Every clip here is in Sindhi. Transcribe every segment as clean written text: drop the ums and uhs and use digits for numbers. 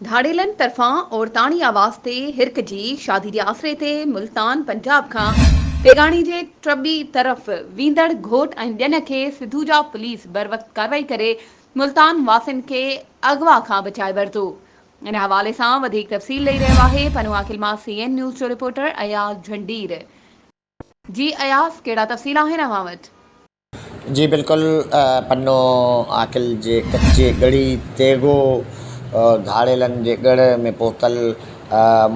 ڌاڙيلن طرفان عورتاڻي آواز تي هرکجي شادي جي آسري تي ملتان پنجاب کان تيغاڻي جي ٽٻي طرف ويندڙ گهوٽ ۽ ڄڃ کي سڌوجا پوليس بروقت ڪارروائي ڪري ملتان واسين کي اغوا کان بچائي ورتو. ان حوالي سان وڌيڪ تفصيل ڏئي رهيو آهي پنوعاقل مان سي اين نيوز جو رپورٽر اياز جهنڊير. جي اياز ڪهڙا تفصيل آهن اوهان وٽ. جي بلڪل پنو عاقل جي ڪچي ڳڙهي تيغو ڌاڙيلن جي ڳڙهه ۾ پهتل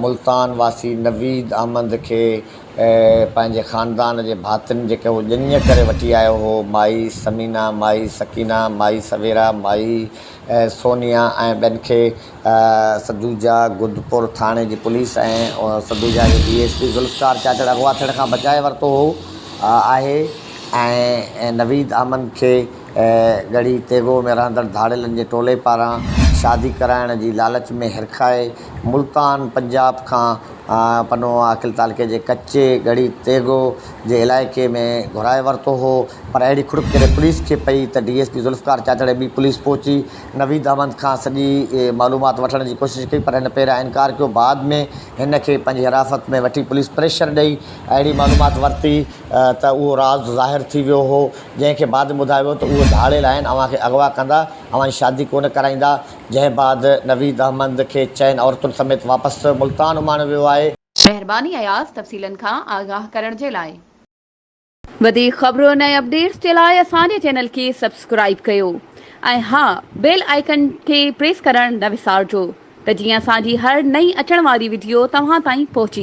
ملتان واسي نويد احمد کي پنهنجي خاندان جي ڀاتين جيڪي هو ڄڃ ڪري وٺي آيو هو مائي ثمينه، مائي سڪينه، مائي سويرا، مائي سونيا ۽ ٻين کي سدوجا گدپور ٿاڻي جي پوليس ۽ سدوجا جي D S P Zulfiqar Chachar اغوا ٿيڻ کان بچائي ورتو هو آهي. ۽ نويد احمد کي ڳڙهي تيغو ۾ رهندڙ ڌاڙيلن جي ٽولي پاران شادي ڪرائڻ جي لالچ ۾ هرکائي ملتان پنجاب کان پنو عاقل تعلقي جي ڪچي ڳڙهي تيغو جي علائقي ۾ گهرائي ورتو هو پر اهڙي کڙڪ جڏهن پوليس کي پئي ته D S P Zulfiqar Chachar ۽ ٻي پوليس پهچي نويد احمد کان سڄي معلومات وٺڻ جي ڪوشش ڪئي پر هن پهريان انڪار ڪيو بعد ۾ هن کي پنهنجي حراست ۾ وٺي پوليس پريشر ڏئي اهڙي معلومات ورتي ته اهو راز ظاهر ٿي ويو هو، جنهن کي بعد ۾ ٻڌايو ويو ته اهي ڌاڙيل آهن، اوهان کي اغوا ڪندا، اوهان جي شادي ڪونه ڪرائيندا، جنهن بعد نويد احمد کي چئن عورتن سميت واپس ملتان اماڻيو ويو آهي. مهرباني اياز تفصيلن کان آگاهه ڪرڻ جي لاء. وڌيڪ خبرن ۽ اپڊيٽس جي لاء اسان جي چينل کي سبسڪرائيب ڪيو ۽ ها بيل آئيڪن کي پريس ڪرڻ نه وسارجو ته جيئن اسان جي هر نئين اچڻ واري وڊيو توهان تائين پهچي.